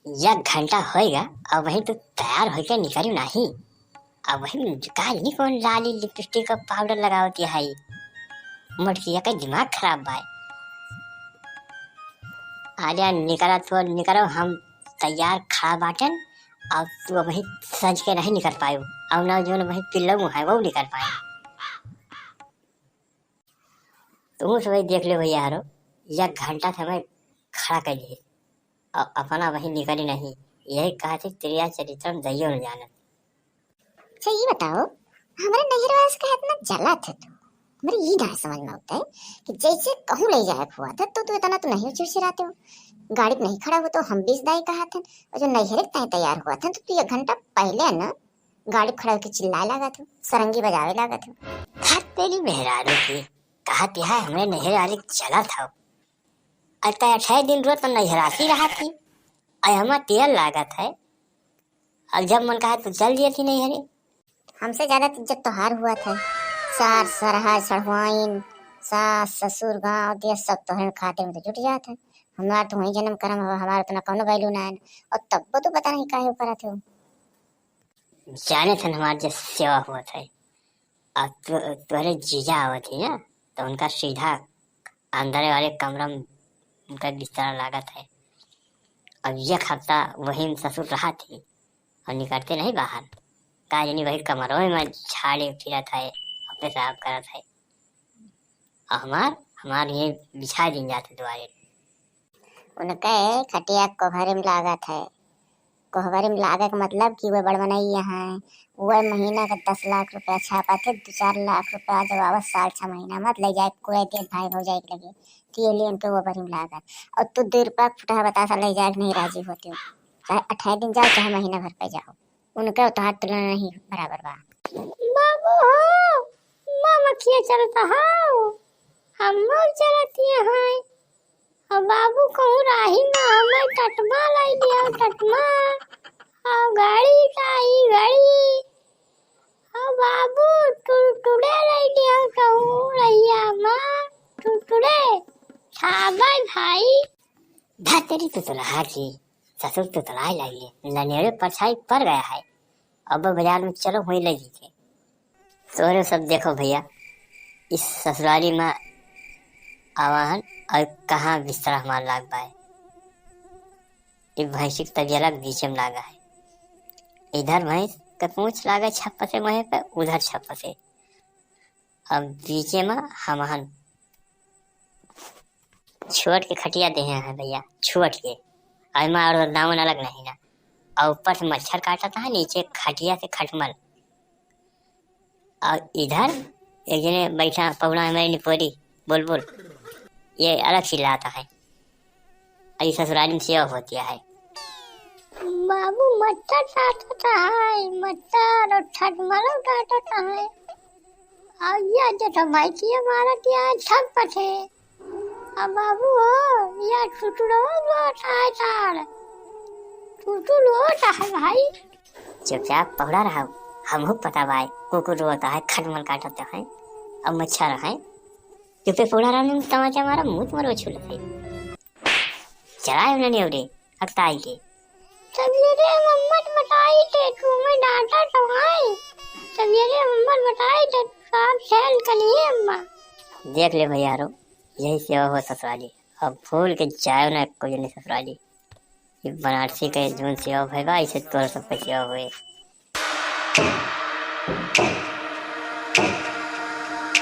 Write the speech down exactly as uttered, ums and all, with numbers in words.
एक घंटा होइगा, अबहीं तू तैयार होइके निकरी नाही। अबहीं का जानी कौन लाली लिपस्टिक का पाउडर लगावत है, मोटकिया का दिमाग खराब बाय। अरे निकरा तो निकरो, हम तैयार खड़ा बाटेन, और तू अबहीं सज के नहीं निकर पायो, और ना जो अबहीं पिल्लू है वो निकर पाए। तू सब देख ले भैया हरो, एक घंटा से हमें खड़ा कर दिए, और अपना वहीं निकली नहीं। यही कहा थी त्रिया चरित्रम दइयो न जानत। अच्छा, ये बताओ, हमरे नैहर वाले से काहे इतना जलत है तू? हमरे ये ना समझ में होता है कि जैसे कहूँ ले जाए हुआ था, तो तू इतना तो नहीं चिड़चिड़ाते हो। गाड़ी पे नहीं खड़ा हो तो हम बीस दाई कहा थे, और जो नैहरे के ताई तैयार हुआ था, तो तू एक घंटा पहले ना गाड़ी खड़ा होके चिल्लाए लागत हो, सरंगी बजावे लागत हो। हद तेरी मेहरारू की, कहा तिहा हमरे नैहर वाले के जलत हो। अरे तय अठारह दिन रोज तो नैहरासी रहा थी, अरे हमार तेल लागत है। अब जब मन कहा तो चल दिए थी नैहरे। हमसे ज्यादा तो इज्जत तोहार हुआ था। सार, सरहा, सढ़वाइन, सास, ससुर, गाँव, देश सब तोहरे खातिर में तो जुट जात है। हमार तो वहीं जन्म करम हवा, हमार उतना कौनो value ना है। और तब वो तो पता नहीं काहे ऊपर आते हो। जाने थन हमार जे सेवा हुआ था। अब तो, तोहरे जीजा आवत ही ना, तो उनका सीधा अंदर वाले कमरा में उनका बिस्तरा लागत है। अब एक हफ्ता वही में ससुर रहा थी और निकलते नहीं बाहर। का जानी वही कमरों में झाड़े फिरत है, पेशाब करत है। और हमार, हमार ये बिछा दिन जाते दुआरे। उनके खटिया कोहरे में लागत है। कोहरे में लागे के मतलब कि वह बड़वनैया हैं, वह महीना के दस लाख रुपया छापा थे, दो चार लाख रुपया जब आवत साल छह महीना मत ले जाए, कोई दे भाई भौजाई के लगे, तो ये लिए उनके वो बड़ी लागत। और तू दो रुपया फुटहा बतासा ले जाए के नहीं राजी होते हो, चाहे अठारह दिन जाओ, चाहे महीना भर पे जाओ, उनके उतार तुलना नहीं बराबर बा। बाबू हो, माँ मखिया चलता हो, हम लोग चलती हैं। और बाबू कहूँ राही में हमें टटमा लाई दिया, टटमा। और गाड़ी चाही, गाड़ी। और बाबू टुरटुरे लाई दिया कहूँ रहिया में, टुरटुरे। छाबाई भाई। धतेरी तो दुल्हा की, ससुर तो तलाई लाई ले, लनेरे परछाई पड़ गया है। अब बाजार में चलो हुई ले जी के। तोरे सब देखो भैया, इस ससुराली में आवाहन और कहाँ बिस्तरा हमार लाग बाय। ई भैंसी के तबियला के बीचे में लागा है। इधर भैंस के पूँछ लागे छप्प से वहीं पे, उधर छप्प से। अब बीचे में हमहन छोट के खटिया देहे हैं भैया, छोट के। और एमा और दामन अलग नहीं ना। और ऊपर से मच्छर काटत है, नीचे खटिया से खटमल। और इधर एक जने बैठा पौड़ा में निपोरी, बुलबुल, ये अलग चिल्लाता है। और ये ससुराली में सेवा होती है। बाबू मच्छर काटता है, मच्छर और छटमलो काटता है। और ये जो तो भाई की मारत है छप्प से। अब बाबू हो, या टुटुड़ो बहुत आय तार। टुटुड़ होता है भाई। चुपचाप पहुड़ा रहा, हमहू पता बाय, कुकुर रोता है, खटमल काटत है, अब मच्छर है। चुपे पहुड़ा रहा, नहीं तमाचा मारा, मुंह तुम्हारे छू लेते। चलाए उन्हें नहीं उड़े, अकताई के। सवेरे मम्मट बताई थे, तू मैं डांटा तो है। सवेरे मम्मट बताई थे, काम सैल करिए अम्मा। देख ले भैया रो, यही सेवा हो ससुराली। अब भूल के जायो ना कोई नहीं ससुराली। ये बनारसी के जौन सेवा भई बा, इसे तोर सबके सेवा हुए।